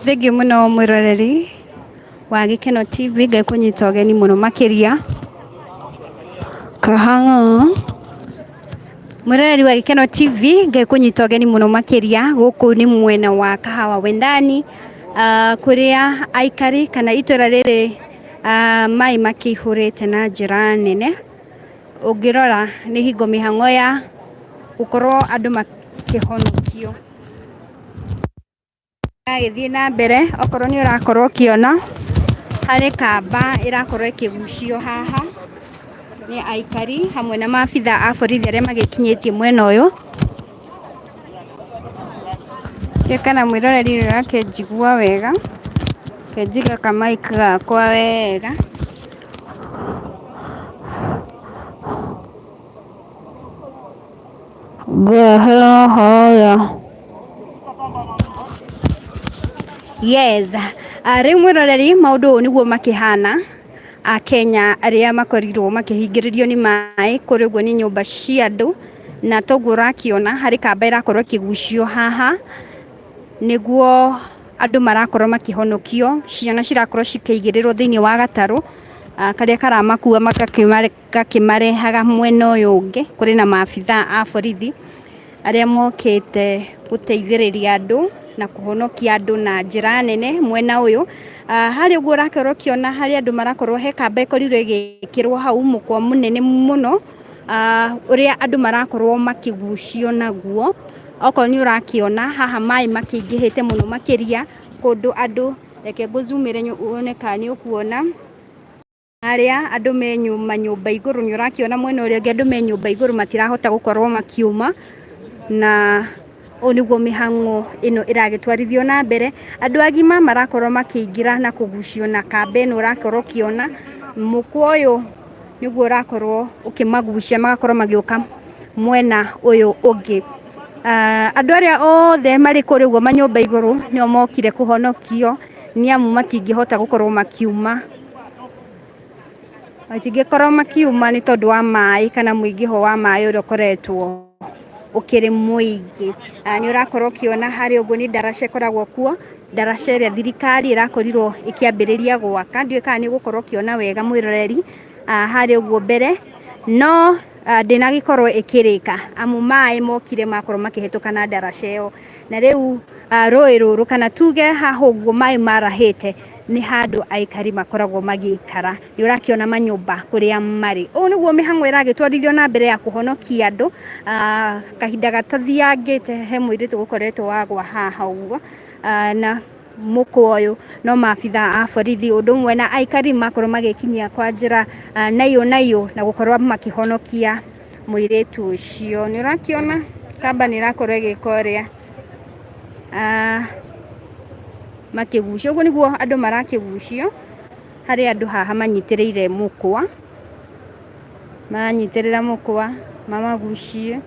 Thengiũ mũno mwĩroreri wa Gĩkeno TV, Ngai kũnyita ũgeni mũno makĩria. Kahang'o. Mwĩroreri wa Gĩkeno TV, Ngai kũnyita ũgeni mũno makĩria. Gũkũ nĩ mwena wa Kahawa Wendani, kũrĩa aikari kana itũra rĩrĩ maĩ makĩihũrĩte na njĩra nene. Ũngĩrora nĩ hingo mĩhang'o ya gũkorwo andũ makĩhonokio. Ĩragĩthiĩ na mbere okorwo nĩ ũrakorwo ũkĩona harĩ kamba ĩrakorwo ĩkĩgucio haha nĩ aikari hamwe na maabitha a borithi arĩa magĩkinyĩtie mwena ũyũ. Ndiũĩ kana mwĩroreri nĩ ũrakĩnjigua wega, reke njige ka mic gakwa wega. Yes, rĩu mwĩroreri maũndũ ũũ nĩguo makĩhana, Akenya arĩa makorirwo makĩhingĩrĩrio nĩ maĩ kũrĩa ũguo nĩ nyũmba cia andũ, na toguo ũrakĩona harĩ kamba ĩrakorwo ĩkĩgucio haha, nĩguo andũ marakorwo makĩhonokio, ciana cirakorwo cikĩigĩrĩrwo thĩiniĩ wa gatarũ, karĩa karamakua gakĩmarehaga mwena ũyũ ũngĩ. Kũrĩ na maabithaa a borithi arĩa mokĩte gũteithĩrĩria andũ na kũhonokia andũ na njĩra nene mwena ũyũ. Harĩa ũguo ũrakorwo ũkĩona harĩa andũ marakorwo he kamba ĩkorirwo ĩgĩkĩrwo hau mũkwa mũnene mũno, ũrĩa andũ marakorwo makĩgucio naguo. Okorwo nĩ ũrakĩona haha maĩ makĩingĩhĩte mũno makĩria kũndũ andũ, reke ngũ zoom ĩre wone kana nĩ ũkuona. Harĩa andũ me manyũmba igũrũ nĩ ũrakĩona mwena ũrĩa ũngĩ andũ me nyũmba igũrũ matirahota gũkorwo makiuma, na ũũ nĩguo mĩhang'o ĩno ĩragĩtwarithio na mbere. Andũ agima marakorwo makĩingĩra na kũgucio na kamba ĩno ũrakorwo ũkĩona, mũkwa ũyũ nĩguo ũrakorwo ũkĩmagucia magakorwo magĩũka mwena ũyũ ũngĩ. Andũ arĩa othe marĩ kũrĩa ũguo manyũmba igũrũ nĩo mokire kũhonokio nĩ amu matingĩhota gũkorwo makiuma. Matingĩkorwo makiuma nĩ tondũ wa maĩ kana mũingĩho wa maĩ ũrĩa ũkoretwo ũkĩrĩ mũingĩ. Nĩ ũrakorwo ũkĩona harĩa ũguo nĩ ndaraca ĩkoragwo kuo, ndaraca ĩrĩa thirikari ĩrakorirwo ĩkĩambĩrĩria gwaka, ndiũĩ kana nĩ ũgũkorwo ũkĩona wega mwĩroreri harĩa ũguo mbere, no ndĩnagĩkorwo ĩkĩrĩka amu maĩ mokire makorwo makĩhĩtũka na ndaraca ĩyo. Na rĩu rũĩ rũrũ kana tuge haha ũguo maĩ marahĩte nĩ handũ aikari makoragwo magĩikara. Nĩ ũrakĩona manyũmba kũrĩa marĩ. Ũũ nĩguo mĩhang'o ĩragĩtwarithio na mbere ya kũhonokia andũ. Kahinda gatathiangĩte he mũirĩtu ũgũkoretwo wagwa haha ũguo na mũkwa ũyũ no maabitha a borithi ũndũ ũmwe na aikari makorwo magĩkinyia kwa njĩra naiyũ naiyũ na gũkorwo makĩhonokia mũirĩtu ũcio. Nĩ ũrakĩona kamba nĩ ĩrakorwo ĩgĩka ũrĩa makĩgucio. Ũguo nĩguo andũ marakĩgucio, harĩ andũ haha manyitĩrĩire mũkwa, maranyitĩrĩra mũkwa mamagucie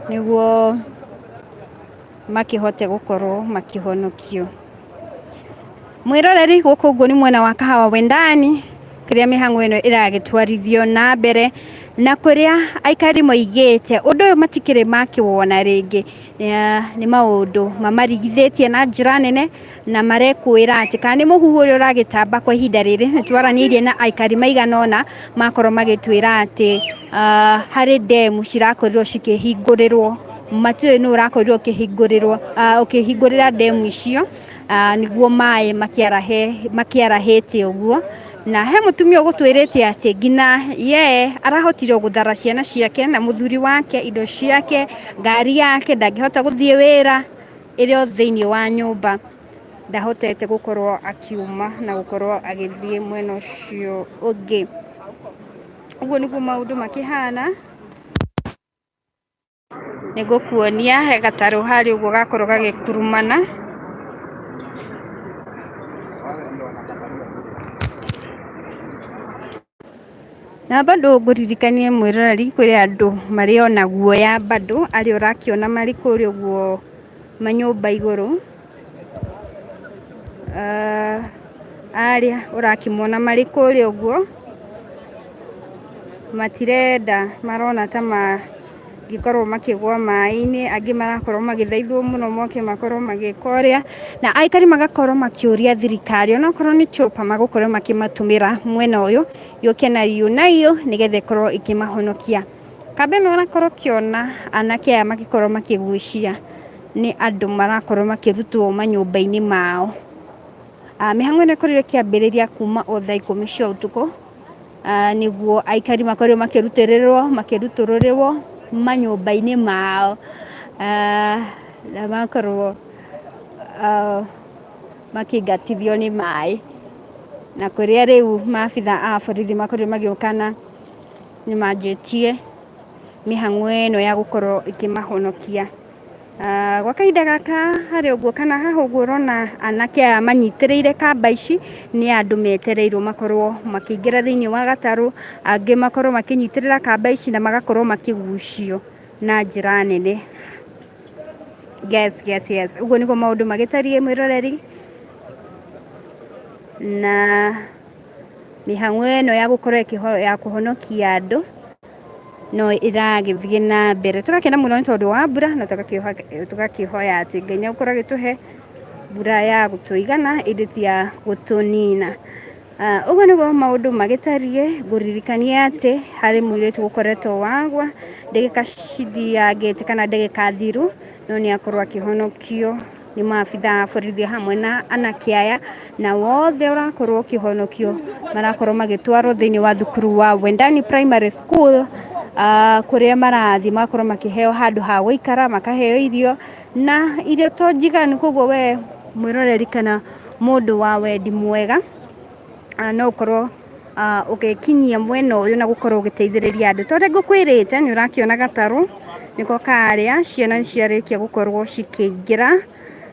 nĩguo makĩhote gũkorwo makĩhonokio. Mwĩroreri gũkũ ũguo nĩ mwena wa Kahawa Wendani kũrĩa mĩhang'o ĩno ĩragĩtwarithio na mbere na kũrĩa aikari moigĩte ũndũ ũyũ matikĩrĩ makĩwona rĩngĩ. Nĩ maũndũ mamarigithĩtie na njĩra nene na marekũĩra atĩ kana nĩ mũhuhu ũrĩa ũragĩtamba kwa ihinda rĩrĩ. Nĩ twaranĩirie na aikari maigana ũna makorwo magĩtwĩra atĩ harĩ ndemu cirakorirwo cikĩhingũrĩrwo, matiũĩ nũ ũrakorirwo ũkĩhingũrĩrwo ũkĩhingũrĩra ndemu icio. Nĩguo maĩ makĩarahĩte ũguo, na he mũtumia ũgũtwĩrĩte atĩ nginya ye arahotire gũthara ciana ciake na mũthuri wake, indo ciake, ngari yake, ndangĩhota gũthiĩ wĩra, ĩrĩ o thĩiniĩ wa nyũmba, ndahotete gũkorwo akiuma na gũkorwo agĩthiĩ mwena ũcio ũngĩ. Ũguo nĩguo maũndũ makĩhana. Nĩ ngũkuonia he gatarũ harĩa ũguo gakorwo gagĩkurumana. Na bado ngũririkanie mwĩroreri kwĩ andũ marĩ ona guoya bado arĩa ũrakĩona marĩ kũrĩa ũguo manyũmba igũrũ. Ah, arĩa ũrakĩmona marĩ kũrĩa ũguo matirenda marona ta mangĩkorwo makĩgwa maĩ-inĩ, angĩ marakorwo magĩthaithwo mũno moke makorwo magĩka ũrĩa, na aikari magakorwo makĩũria thirikari onokorwo nĩ chopper magũkorwo makĩmatũmĩra mwena ũyũ yũke na riũ na iyo nĩgetha ĩkorwo ĩkĩmahonokia. Kambĩ ĩno ũrakorwo ũkĩona anake aya magĩkorwo makĩgucia nĩ andũ marakorwo makĩrutwo manyũmba-inĩ mao. Mĩhang'o ĩno ĩkorirwo ĩkĩambĩrĩria kuma o thaa ikũmi cia ũtukũ, nĩguo aikari makorirwo makĩrutĩrĩrwo makĩrutũrũrĩrwo manyũmba-inĩ mao, na makorwo makĩingatithio nĩ maĩ, na kũrĩa rĩu maabitha a borithi makorirwo magĩũka na nĩ manjĩtie mĩhang'o ĩno ya gũkorwo ĩkĩmahonokia. Gwa kahinda gaka harĩ ũguo kana haha ũguo ũrona anake aya manyitĩrĩire kamba ici, nĩ andũ metereirwo makorwo makĩingĩra thĩiniĩ wa gatarũ, angĩ makorwo makĩnyitĩrĩra kamba ici na magakorwo makĩgucio na njĩra nene. Yes, yes, yes. Ũguo nĩguo maũndũ magĩtariĩ mwĩroreri, na mĩhang'o ĩno ya gũkorwo ya kũhonokia andũ no ĩragĩthiĩ na mbere. Tũgakena mũno nĩ tondũ wa mbura na tũgakĩhoya atĩ Ngai nĩ egũkorwo agĩtũhe mbura ya gũtũigana ĩndĩ ti ya gũtũnina. Ũguo nĩguo maũndũ magĩtariĩ, ngũririkanie atĩ harĩ mũirĩtu ũkoretwo wagwa ndagĩka cithiangĩte kana ndagĩka thiru, no nĩ akorwo akĩhonokio nĩ maabitha a borithi hamwe na anake aya, na wothe ũrakorwo ũkĩhonokio marakorwo magĩtwarwo thĩinĩ wa thukuru wa Wendani Primary School, kũrĩa marathiĩ magakorwo makĩheo handũ ha gũikara, makaheo irio, na irio to njiganu, koguo we mwĩroreri kana mũndũ wa wendi mwega, no ũkorwo ũgĩkinyia mwena ũyũ na gũkorwo ũgĩteithĩrĩria andũ. Ta ũrĩa ngũkwĩrĩte nĩ ũrakĩona gatarũ nĩko karĩa, ciana nĩ ciarĩkia gũkorwo cikĩingĩra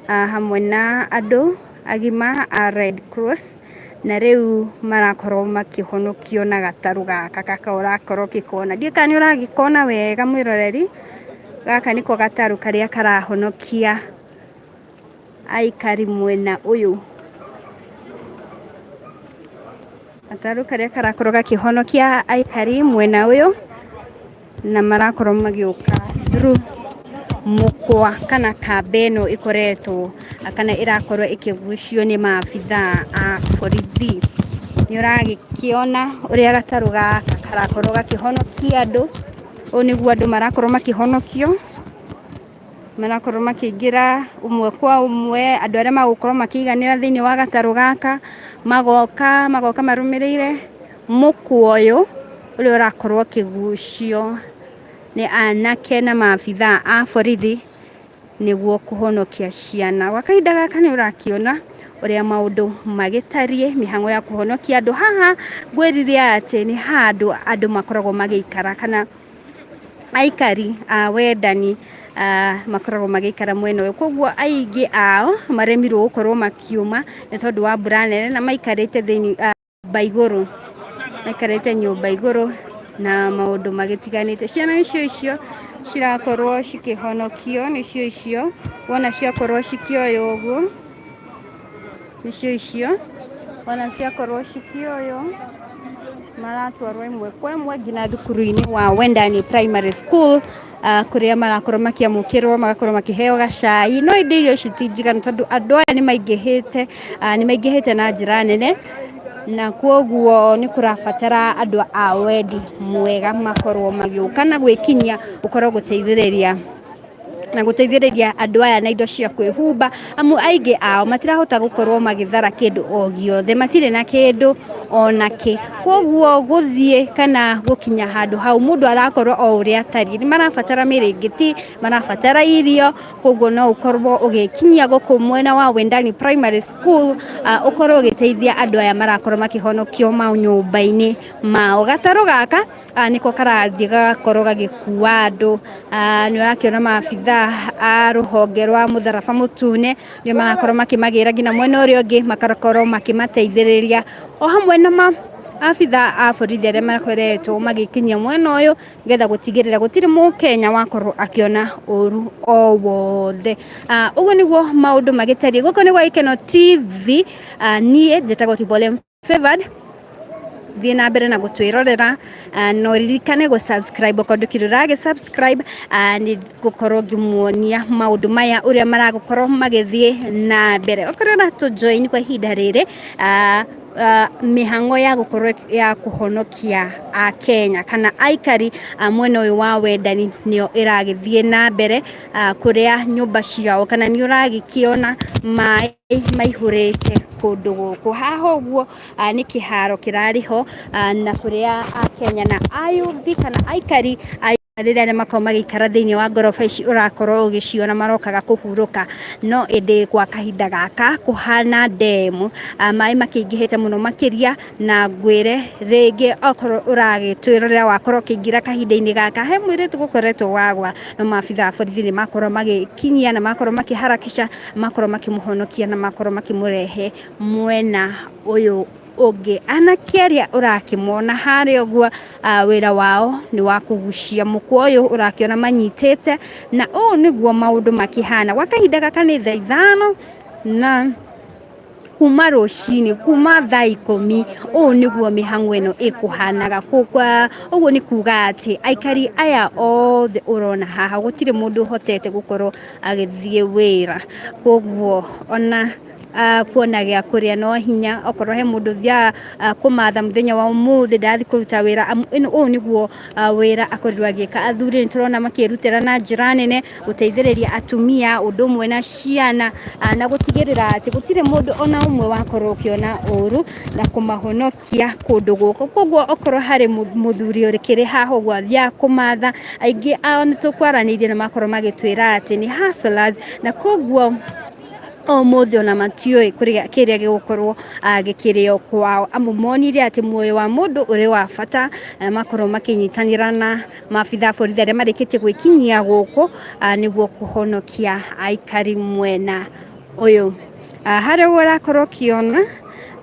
hamwe na andũ agima a Red Cross, na rĩu marakorwo makĩhonokio na gatarũ gaka gaka ũrakorwo ũgĩkona. Ndiũĩ kana nĩ ũragĩkona wega mwĩroreri, gaka nĩko gatarũ karĩa karahonokia aikari mwena ũyũ. Gatarũ karĩa karakorwo gakĩhonokia aikari mwena ũyũ, na marakorwo magĩũka through mũkwa kana kambĩ ĩno ĩkoretwo kana ĩrakorwo ĩkĩgucio nĩ maabitha a borithi. Nĩ ũragĩkĩona ũrĩa gatarũ gaka karakorwo gakĩhonokia andũ, ũũ nĩguo andũ marakorwo makĩhonokio. Marakorwo makĩingĩra ũmwe kwa ũmwe, andũ arĩa magũkorwo makĩiganĩra thĩinĩ wa gatarũ gaka, magoka, magoka marũmĩrĩire mũkwa ũyũ, ũrĩa ũrakorwo ũkĩgucio nĩ anake na maabithaa a borithi, nĩguo kũhonokia ciana. Gwa kahinda gaka nĩ ũrakĩona ũrĩa maũndũ magĩtariĩ, mĩhang'o ya kũhonokia andũ. Haha ngwĩrire atĩ nĩ handũ andũ makoragwo magĩikara kana aikari a wendani makoragwo magĩikara mwena ũyũ, koguo aingĩ ao maremirwo gũkorwo makiuma nĩ tondũ wa mbura nene na maikarĩte thĩinĩ nyũmba igũrũ, maikarĩte nyũmba igũrũ na maũndũ magĩtiganĩte. Ciana nĩcio icio cirakorwo cikĩhonokio, nĩcio icio wona ciakorwo cikĩoywo ũguo, nĩcio icio wona ciakorwo cikĩoywo. Maratwarwo ĩmwe kwa ĩmwe nginya thukuru-inĩ wa Wendani Primary School kũrĩa marakorwo makĩamũkĩrwo magakorwo makĩheo gacai no ĩndĩ irio ici ti njiganu tondũ andũ aya nĩ maingĩhĩte, nĩ maingĩhĩte na njĩra nene na kwoguo nĩ kũrabatara andũ a wendi mwega makorwo magĩũka na gwĩkinyia gũkorwo gũteithĩrĩria. Na gũteithĩrĩria andũ aya na indo cia kwĩhumba, amu aingĩ ao matirahota gũkorwo magĩthara kĩndũ o gĩothe, matirĩ na kĩndũ ona kĩ. Koguo gũthiĩ kana gũkinya handũ hau mũndũ arakorwo o ũrĩa atariĩ, nĩ marabatara mĩrĩngĩti, marabatara irio, koguo no ũkorwo ũgĩkinyia gũkũ mwena wa Wendani Primary School, ũkorwo ũgĩteithia andũ aya marakorwo makĩhonokio manyũmba-inĩ mao. Gatarũ gaka nĩko karathiĩ gagakorwo gagĩkua andũ, nĩ ũrakĩona maabitha a rũhonge rwa mũtharaba mũtune nĩo marakorwo makĩmagĩra nginya mwena ũrĩa ũngĩ, magakorwo makĩmateithĩrĩria o hamwe na maabitha a borithi arĩa makoretwo magĩkinyia mwena ũyũ nĩgetha gũtigĩrĩra gũtirĩ mũkenya wakorwo akĩona ũru o wothe. Ũguo nĩguo maũndũ magĩtariĩ. Gũkũ nĩ gwa Gĩkeno TV, niĩ njĩtagwo Tibole Favored. Thiĩ na mbere na gũtwĩrorera, na ũririkane gũ subscribe okorwo ndũkĩrĩ ũragĩ subscribe, nĩ ngũkorwo ngĩmuonia maũndũ maya ũrĩa maragũkorwo magĩthiĩ na mbere. Okorwo ũratũ join kwa ihinda rĩrĩ, mĩhang'o ya gũkorwo ya kũhonokia Akenya kana aikari a mwena ũyũ wa Wendani nĩyo ĩragĩthiĩ na mbere, kũrĩa nyũmba ciao kana nĩ ũragĩkĩona maĩ maihũrĩte kũndũ gũkũ. Haha ũguo nĩ kĩharo kĩrarĩ ho, na kũrĩa Akenya na ayuthi kana aikari rĩrĩa arĩa makoragwo magĩikara thĩinĩ wa ngoroba ici ũrakorwo ũgĩciona marokaga kũhurũka, no ĩndĩ gwa kahinda gaka kũhana ndemu, maĩ makĩingĩhĩte mũno makĩria, na ngwĩre rĩngĩ okorwo ũragĩtwĩrorera wakorwo ũkĩingĩra kahinda-inĩ gaka, he mũirĩtu gũkoretwo wagwa, no maabitha a borithi nĩ makorwo magĩkinyia na makorwo makĩharakisha, makorwo makĩmũhonokia na makorwo makĩmũrehe mwena ũyũ ũngĩ. Anake arĩa ũrakĩmona harĩa ũguo, wĩra wao nĩ wa kũgucia mũkwa ũyũ ũrakĩona manyitĩte, na ũũ nĩguo maũndũ makĩhana. Gwa kahinda gaka nĩ thaa 5 na kuma rũcinĩ, kuma thaa 10, ũũ nĩguo mĩhang'o ĩno ĩkũhanaga. Ũguo nĩ kuga atĩ aikari aya othe ũrona haha gũtirĩ mũndũ ũhotete gũkorwo agĩthiĩ wĩra, koguo ona kuona gĩa kũrĩa no hinya. Okorwo he mũndũ ũthiaga kũmatha mũthenya wa ũmũthĩ ndathiĩ kũruta wĩra, ũũ nĩguo wĩra akorirwo agĩka. Athuri nĩ tũrona makĩrutĩra na njĩra nene gũteithĩrĩria atumia ũndũ ũmwe na ciana, na gũtigĩrĩra atĩ gũtirĩ mũndũ ona ũmwe wakorwo ũkĩona ũru na kũmahonokia kũndũ gũkũ. Koguo okorwo harĩ mũthuri ũkĩrĩ haha ũguo athiaga kũmatha, aingĩ ao nĩ tũkwaranĩirie na makorwo magĩtwĩra atĩ nĩ hustlers, na koguo ũmũthĩ ona matiũĩ kĩrĩa gĩgũkorwo gĩkĩrĩo kwao, amu monire atĩ muoyo wa mũndũ ũrĩ wa bata, na makorwo makĩnyitanĩra na maabitha a borithi arĩa marĩkĩtie gwĩkinyia gũkũ, nĩguo kũhonokia aikari mwena ũyũ. Harĩa ũguo ũrakorwo ũkĩona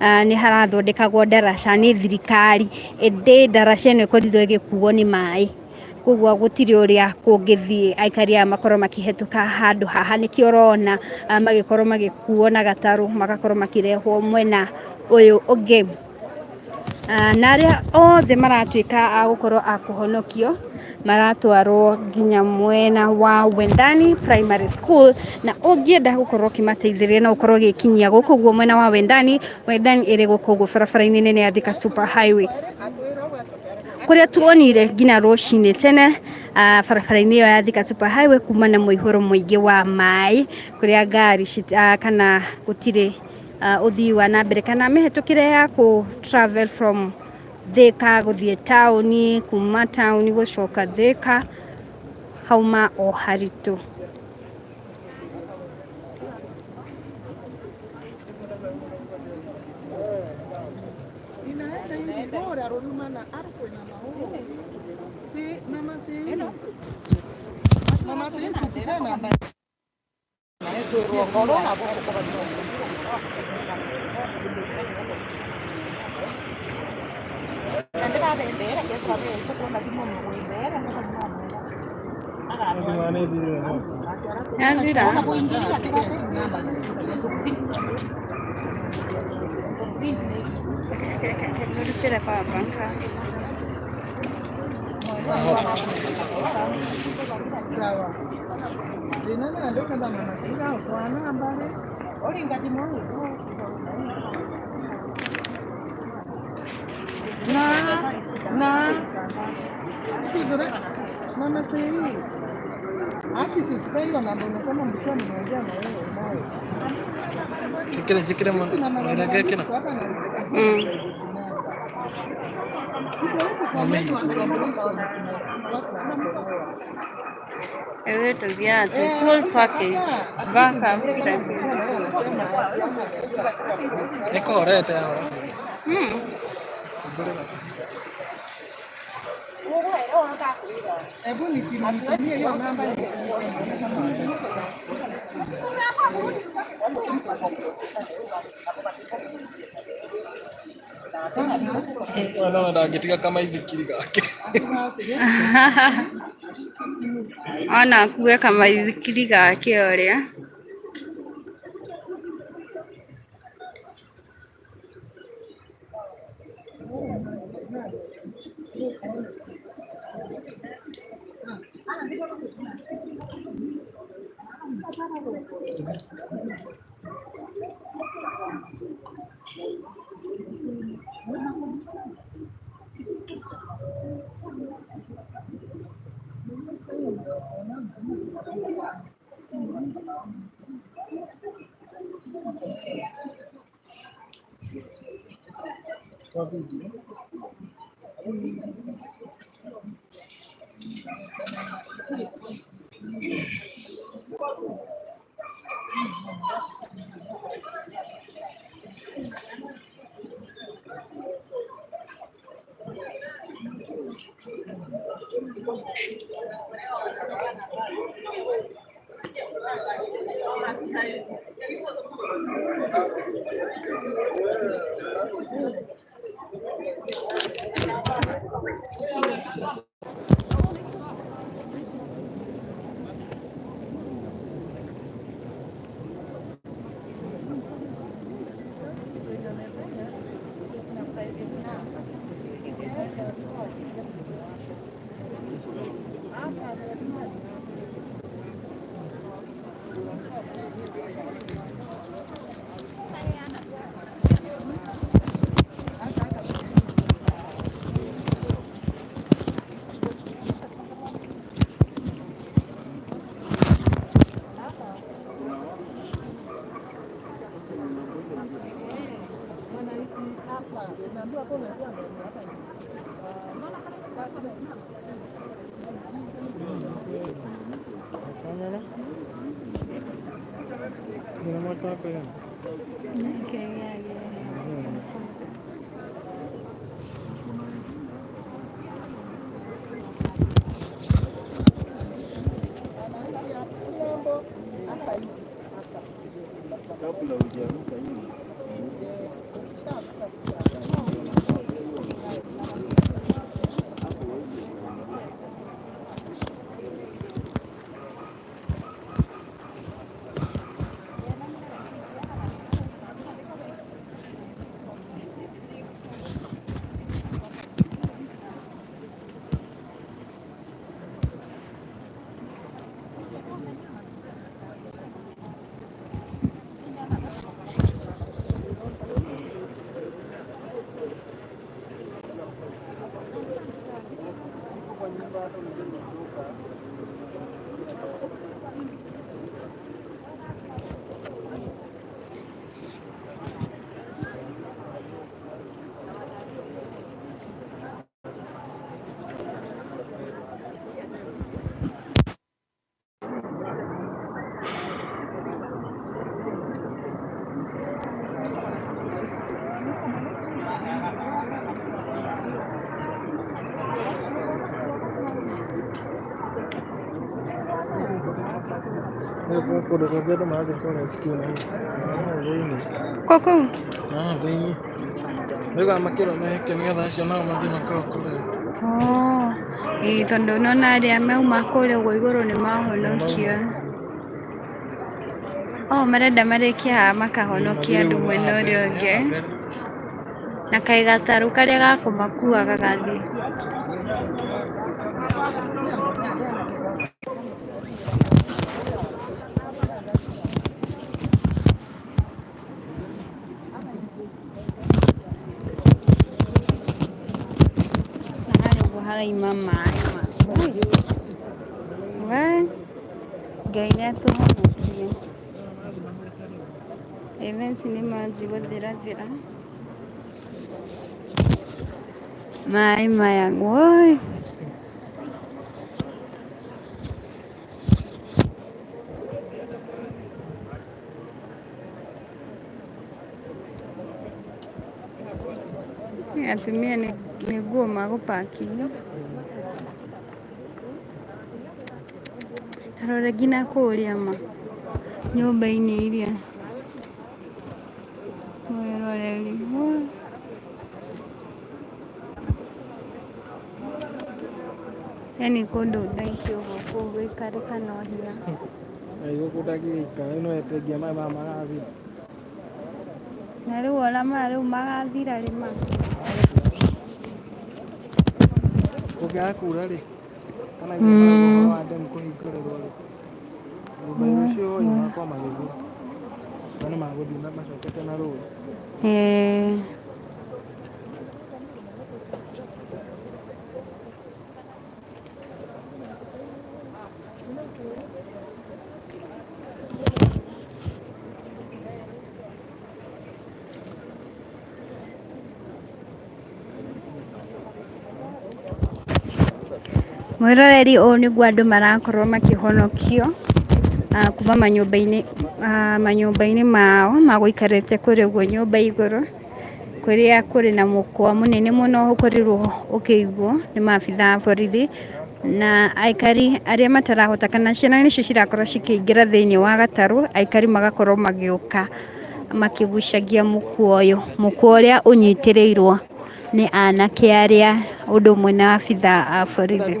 nĩ harathondekagwo ndaraca nĩ thirikari, ĩndĩ ndaraca ĩno ĩkorirwo ĩgĩkuo nĩ maĩ, koguo gũtirĩ ũrĩa kũngĩthiĩ aikari aya makorwo makĩhetũka handũ haha, nĩkĩo ũrona magĩkorwo magĩkuo na gatarũ magakorwo makĩrehwo mwena ũyũ ũngĩ. Na arĩa othe maratuĩka a gũkorwo a kũhonokio maratwarwo nginya mwena wa Wendani Primary School, na ũngĩenda gũkorwo ũkĩmateithĩrĩria no ũkorwo ũgĩkinyia gũkũ ũguo mwena wa Wendani. Wendani ĩrĩ gũkũ ũguo barabara-inĩ nene ya Thika Super Highway, kũrĩa tuonire nginya rũcinĩ tene, barabara-inĩ ĩyo ya Thika Super Highway kuma na mũihũro mũingĩ wa maĩ, kũrĩa ngari kana gũtirĩ ũthii wa na mbere kana mĩhetũkĩre ya kũ travel from Thika gũthiĩ taũni, kuma taũni gũcoka Thika, hauma o haritũ. Yathira. Rutĩre baba. Sawa. Na na. Haki si hiyo namba unasema mlikuwa mnaongea na wewe nayo. Kikira kikira Sisi na mwana kikira. malalamiko hapa na Tuko huku kwa mwezi wa watu wanaokolewa. Ewe tũthiaga tu full package backup. Ikorete hao. Hebu nitumie hiyo namba nione kama Mwana ndangĩtiga kama ithikiri gake. Ona akue kamaithikiri gake ũrĩa. Kũndũ kũngĩ andũ marathiĩ kũ rescue na thĩinĩ. Kũkũ? Na thĩinĩ. Rĩu makĩrwo mehĩke nĩgetha acio nao mathiĩ makaokore. Oh, ĩĩ tondũ nona arĩa mauma kũrĩa ũguo igũrũ nĩ mahonokio. Oh, marenda marĩkie haha makahonokia andũ mwena ũrĩa ũngĩ. Na kaĩ gatarũ karĩa gakũmakua gagathiĩ. Na harĩa ũguo harauma maĩ. We. Ngai nĩ atũhonokie. Ĩ thaa ici nĩ manji gũthirathira. Maĩ maya woi. Atumia nĩ nguo magũpakithio. Ta rora nginya kũrĩa ma nyũmba-inĩ iria mwĩroreri. Yaani kũndũ thaa ici ũguo gũikarĩka no hinya. Gũkũ ndangĩgĩikara no eterere nginya maĩ maya magathira. Na rĩu ona maya rĩu magathira rĩ ma? Kũngĩaga kura rĩ, kana ũhoro wa ndemu kũhingũrĩrwo rĩ, nyũmba icio magakorwo magĩthira. Tondũ nĩ magũthiĩ macokete na rũĩ. Ĩĩ. Mwĩroreri ũyũ nĩguo andũ marakorwo makĩhonokio kuma manyũmba-inĩ manyũmba-inĩ mao magũikarĩte kũrĩa ũguo nyũmba igũrũ. Kũrĩa kũrĩ na mũkwa mũnene mũno ũkorirwo ũkĩigwo nĩ maabitha a borithi, na aikari arĩa matarahota kana ciana nĩcio cirakorwo cikĩingĩra thĩinĩ wa gatarũ, aikari magakorwo magĩũka makĩgucagia mũkwa ũyũ, mũkwa ũrĩa ũnyitĩrĩirwo nĩ anake arĩa ũndũ ũmwe na abitha a borithi.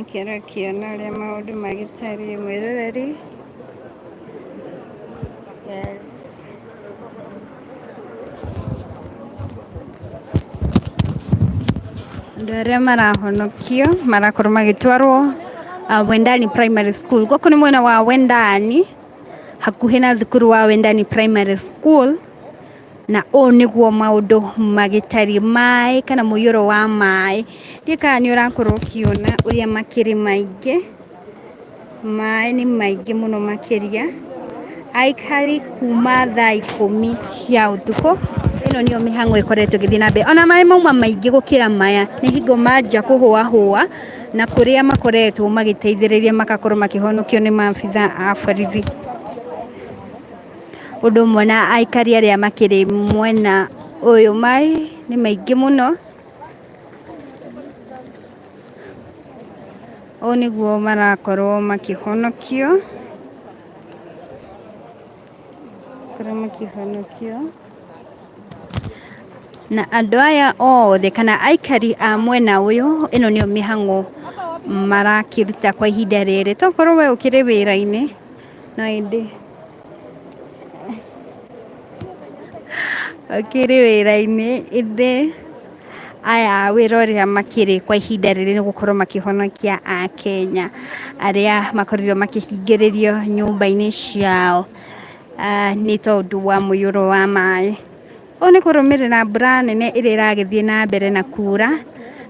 Kĩro kĩona ũrĩa maũndũ magĩtariĩ mwĩroreri. Yes. Andũ arĩa marahonokio marakorwo magĩtwarwo Wendani Primary School. Gũkũ nĩ mwena wa Wendani, hakuhĩ na thukuru wa Wendani Primary School. Na ũũ nĩguo maũndũ magĩtariĩ, maĩ kana mũiyũro wa maĩ, ndiũĩ kana nĩ ũrakorwo ũkĩona ũrĩa makĩrĩ maingĩ, maĩ nĩ maingĩ mũno makĩria, aikari kuma thaa ikũmi cia ũtukũ, ĩno nĩyo mĩhang'o ĩkoretwo ĩgĩthiĩ na mbere, ona maĩ mauma maingĩ gũkĩra maya, nĩ hingo manjia kũhũahũa, na kũrĩa makoretwo magĩteithĩrĩria magakorwo makĩhonokio nĩ maabitha a borithi. Ũndũ ũmwe na aikari arĩa makĩrĩ mwena ũyũ, maĩ nĩ maingĩ mũno, ũũ nĩguo marakorwo makĩhonokio, marakorwo makĩhonokio. Na andũ aya othe kana aikari a mwena ũyũ, ĩno nĩyo mĩhang'o marakĩruta kwa ihinda rĩrĩ, tokorwo we ũkĩrĩ wĩra-inĩ, no ĩndĩ ũkĩrĩ wĩra-inĩ ĩndĩ aya wĩra ũrĩa makĩrĩ kwa ihinda rĩrĩ nĩ gũkorwo makĩhonokia akenya arĩa makorirwo makĩhingĩrĩrio nyũmba-inĩ ciao nĩ tondũ wa mũiyũro wa maĩ. Ũũ nĩ kũrũmĩrĩra mbura nene ĩrĩa ĩragĩthiĩ na mbere na kura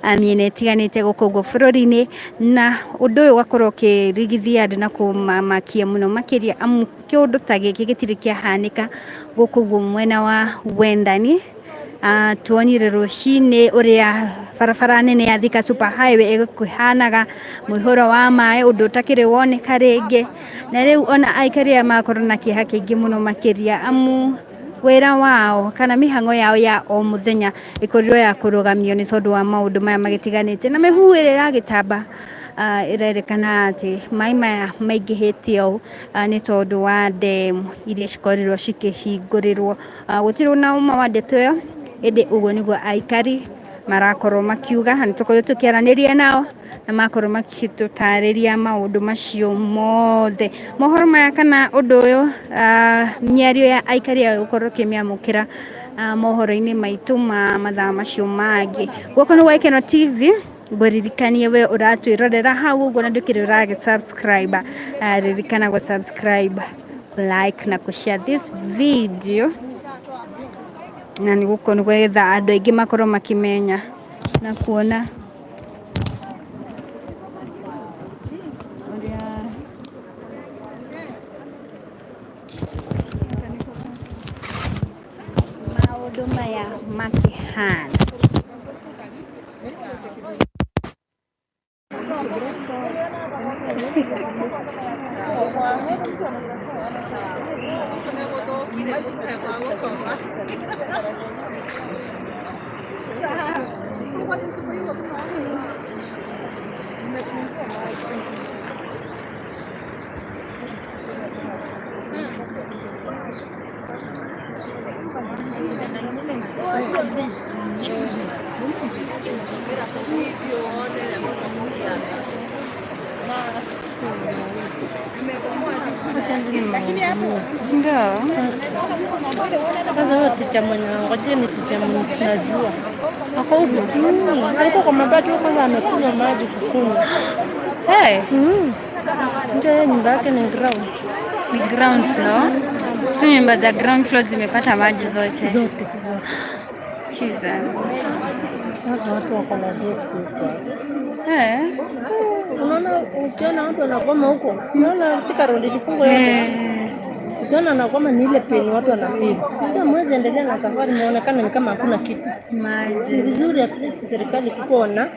mĩena ĩtiganĩte gũkũ ũguo bũrũri-inĩ, na ũndũ ũyũ ũgakorwo ũkĩrigithia andũ na kũmamakia mũno makĩria amu kĩũndũ ta gĩkĩ gĩtirĩ kĩahanĩka gũkũ ũguo mwena wa Wendani. Tuonire rũcinĩ ũrĩa barabara nene ya Thika Super Highway ĩkũhanaga, mũihũro wa maĩ ũndũ ũtakĩrĩ woneka rĩngĩ, na rĩu ona aikari aya magakorwo na kĩeha kĩingĩ mũno makĩria amu wĩra wao kana mĩhang'o yao ya o mũthenya ĩkorirwo ya kũrũgamio nĩ tondũ wa maũndũ maya magĩtiganĩte na mĩhuhu ĩrĩa ĩragĩtamba ĩrerĩkana atĩ maĩ maya maingĩhĩte ũũ nĩ tondũ wa ndemu iria cikorirwo cikĩhingũrĩrwo. Gũtirĩ na ũma wa ndeto ĩyo ĩndĩ ũguo nĩguo aikari marakorwo makiuga na nĩ tũkoretwo tũkĩaranĩria nao na makorwo magĩtũtarĩria maũndũ macio mothe. Mohoro maya kana ũndũ ũyũ, mĩario ya aikari aya ũgũkorwo ũkĩmĩamũkĩra mohoro-inĩ maitũ ma mathaa macio mangĩ. Gũkũ nĩ gwa Gĩkeno TV, ngũririkanie we ũratwĩrorera hau ũguo na ndũkĩrĩ ũragĩ subscribe, ririkana gũ subscribe, like na kũ share this video. Na nĩ gũkorwo nĩgetha andũ aingĩ makorwo makĩmenya na kuona ũrĩa maũndũ maya makĩhana. Ndio. Sasa huyo ticha mwenye ngoja ni ticha mwenye tunajua. Ako huko. Alikuwa kwa mabati huko kwanza amekunywa maji kukunywa. Hey. Ndio yeye nyumba yake ni ground. Ni ground floor. Si nyumba za ground floor zimepata maji zote. Zote. Jesus. Sasa watu wako na debt huko. Eh. Unaona, ukiona watu wanakwama huko, unaona Thika Road ilifungwa yote. Ukiona wanakwama ni ile pain watu wanafeel. Ndio mwezi endelea na safari, muonekana ni kama hakuna kitu. Ni Maji. vizuri at least serikali kukuwa na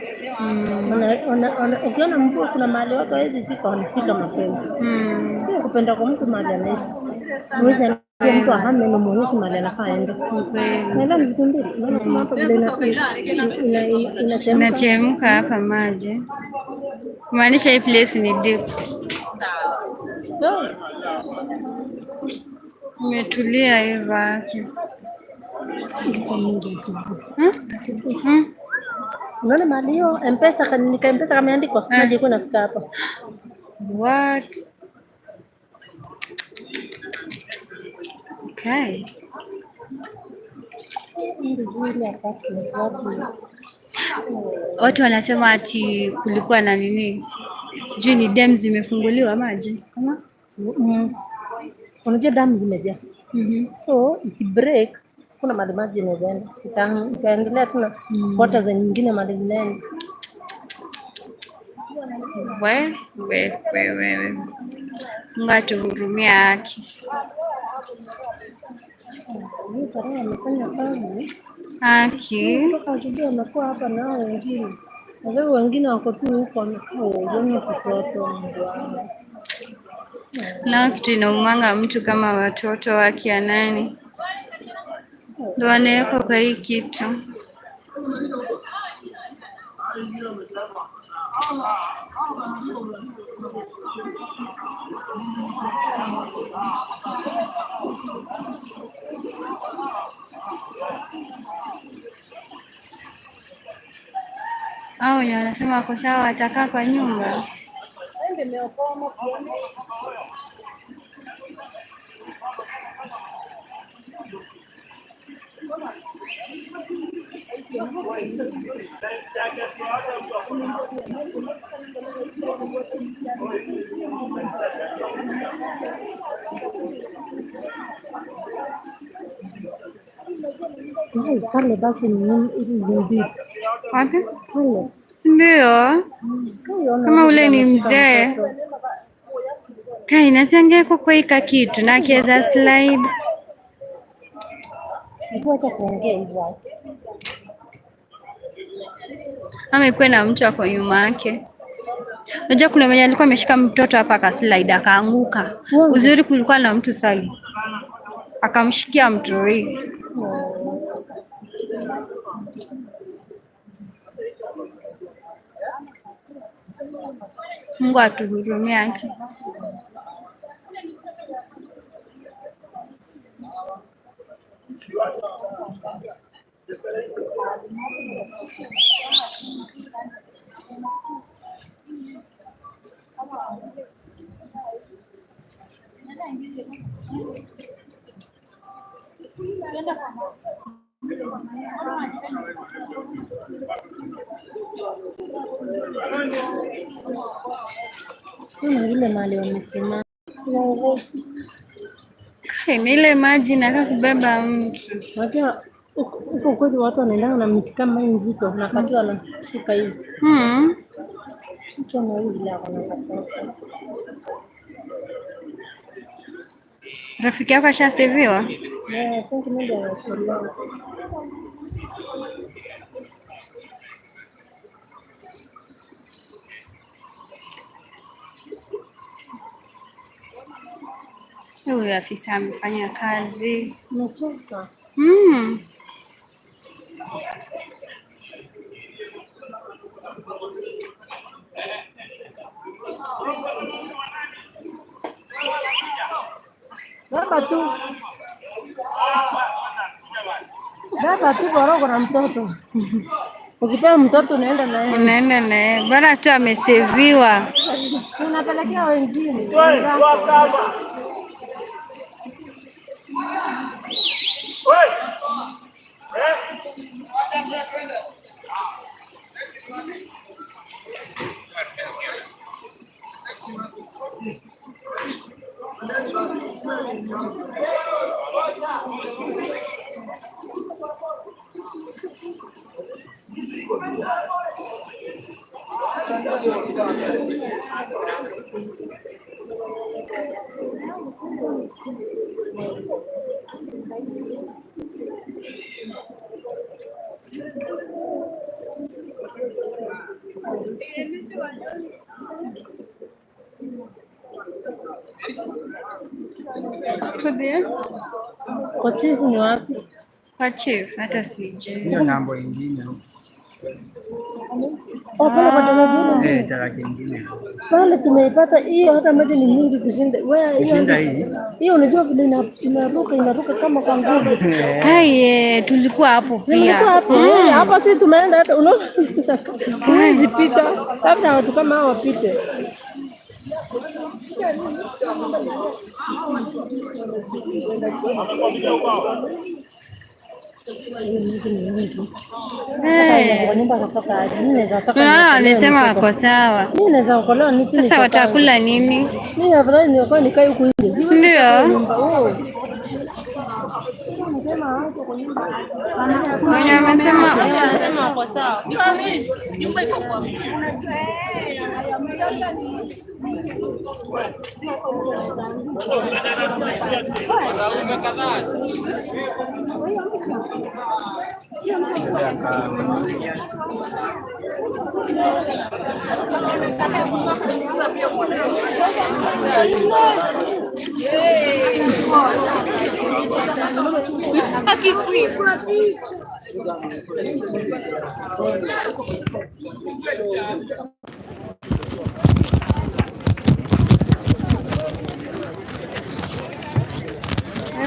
ukiona mvua kuna mahali watu hawezi fika, wanafika mapema. Sio kupenda kwa mtu mahali anaishi. Huwezi ambia mtu ahame na muonyeshe mahali anafaa aende. Kweli. Naelewa ni vitu mbili. Unaona kama hapa vile inachemka. Inachemka hapa maji. Kumaanisha hii place ni deep. No. Imetulia hivyo yake. Ilikuwa mingi asubuhi. Hmm? Hmm? Unaona mahali hiyo M-Pesa nika M-Pesa kameandikwa, maji ilikuwa inafika hapa. What? Okay. Vizuri apartment watu. Watu wanasema ati kulikuwa na nini, sijui ni dam zimefunguliwa maji kama Unajua damu zimejaa. So ikibreak kuna mahali maji inaweza enda. Itaendelea tena kufuata za nyingine mahali zinaenda. We we we we we, Mungu atuhurumia haki. Huyu Karol amefanya kazi. Haki. Kutoka asubuhi amekuwa hapa na hao wengine. Sasa wengine wako tu huko wamekaa uoni watoto Mungu wangu. Na kitu inaumanga mtu kama watoto wake ya nani ndo wanawekwa kwa hii kitu. Au wenye wanasema wako sawa watakaa kwa nyumba. Kai, pale basi ni deep. Wapi? Pale. Si ndio? Kai, ona Kama ule ni ameshika mzee. mtoto. Kai nasiangekwa kwa hika kitu na akiweza slide. Hebu acha kuongea hivyo. Ama ikuwe na mtu ako nyuma yake. Unajua kuna mwenye alikuwa ameshika mtoto hapa akaslide akaanguka. Uzuri kulikuwa na mtu side. Akamshikia mtoi. Mungu atuhurumie haki. Kuna vile mahali wamesimama. Naogopa. Kai, ni ile maji inakaa kubeba mtu. Unajua Huko kwetu watu wanaendanga na miti kama hii nzito, na wanashika hivi. Mtu ana ile ako na katoto. Rafiki yako ashaseviwa? Yeah, I think maybe anachelewa. Huyu afisa amefanya kazi. Amechoka. Baba tu. Baba tu boroko na mtoto. Ukipewa mtoto unaenda na yeye. Unaenda na yeye. Bora tu ameseviwa. Unapelekea wengine. Kwa chifu ni wapi? Kwa chief hata sijui. Hiyo ng'ambo ingine huko. Oh, pale kwa daraja ile. Eh, daraja ingine. Pale tumeipata hiyo, hata maji ni mingi kushinda wewe hiyo. Kushinda hii. Hiyo unajua vile inaruka inaruka kama kwa nguvu. Kai, tulikuwa hapo Si mlikuwa pia. hapo? Hapa si tumeenda hata unaona huwezi pita, labda watu kama hao wapite. Hiyo maji ni mingi. Eh. Kwa nyumba atatoka aje? Mimi naweza toka. Unaona wamesema wako sawa. Mimi naweza okolewa ni tu Sasa nitoka. watakula nini? Mimi afadhali niokoe nikae huku nje. Si ndio? Nyumba. Oh. Wenye wamesema Wanasema wako sawa.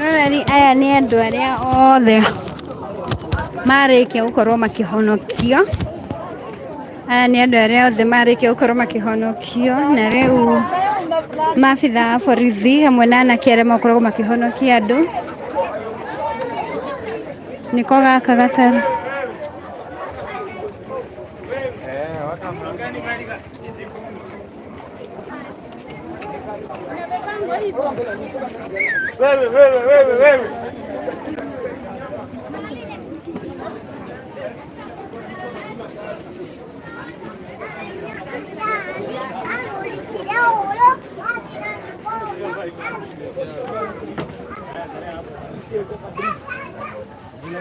Roreri aya nĩ andũ arĩa othe marĩkia gũkorwo makĩhonokio. Aya nĩ andũ arĩa othe marĩkia gũkorwo makĩhonokio na rĩu maabitha a borithi hamwe na anake arĩa makoragwo makĩhonokia andũ. Nĩko gaka gatarũ. Wewe wewe wewe wewe.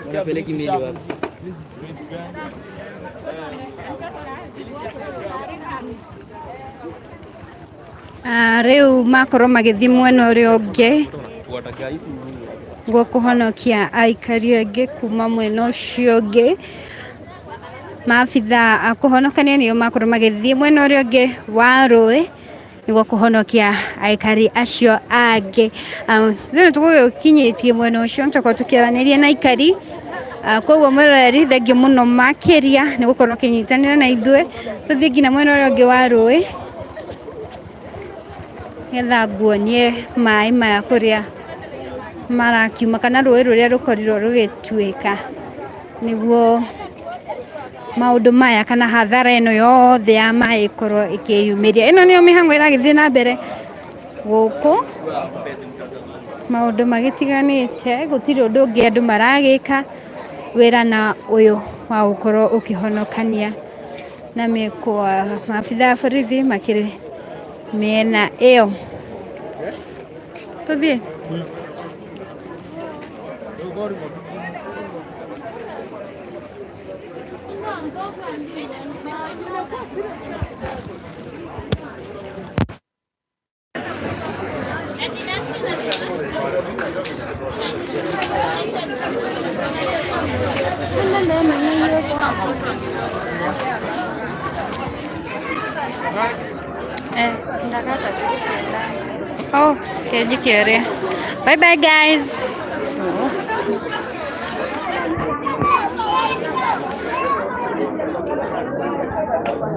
Unapeleki meli wapi? Rĩu makorwo magĩthiĩ mwena ũrĩa ũngĩ guo kũhonokia aikari angĩ kuma mwena ũcio ũngĩ. Maabitha a kũhonokania nĩo makorwo magĩthiĩ mwena ũrĩa ũngĩ wa rũĩ nĩguo kũhonokia aikari acio angĩ. Ithuĩ nĩtũgũgĩkinyĩtie mwena ũcio nĩtũkorwo tũkĩaranĩria na aikari. Koguo mwĩroreri thengiũ mũno makĩria nĩ gũkorwo ũkĩnyitanĩra na ithuĩ tũthiĩ nginya mwena ũrĩa ũngĩ wa rũĩ nĩgetha nguonie maĩ maya kũrĩa marakiuma kana rũĩ rũrĩa rũkorirwo rũgĩtuĩka nĩguo maũndũ maya kana hathara ĩno yothe ya maĩ ĩkorwo ĩkĩyumĩria. Ĩno nĩyo mĩhang'o ĩragĩthiĩ na mbere gũkũ, maũndũ magĩtiganĩte, gũtirĩ ũndũ ũngĩ andũ maragĩka Wĩra na ũyũ wa gũkorwo ũkĩhonokania na mĩkwa. Maabitha a borithi makĩrĩ mĩena ĩyo. Tũthiĩ. Eh. Oh, kenji kĩoria. Bye bye guys.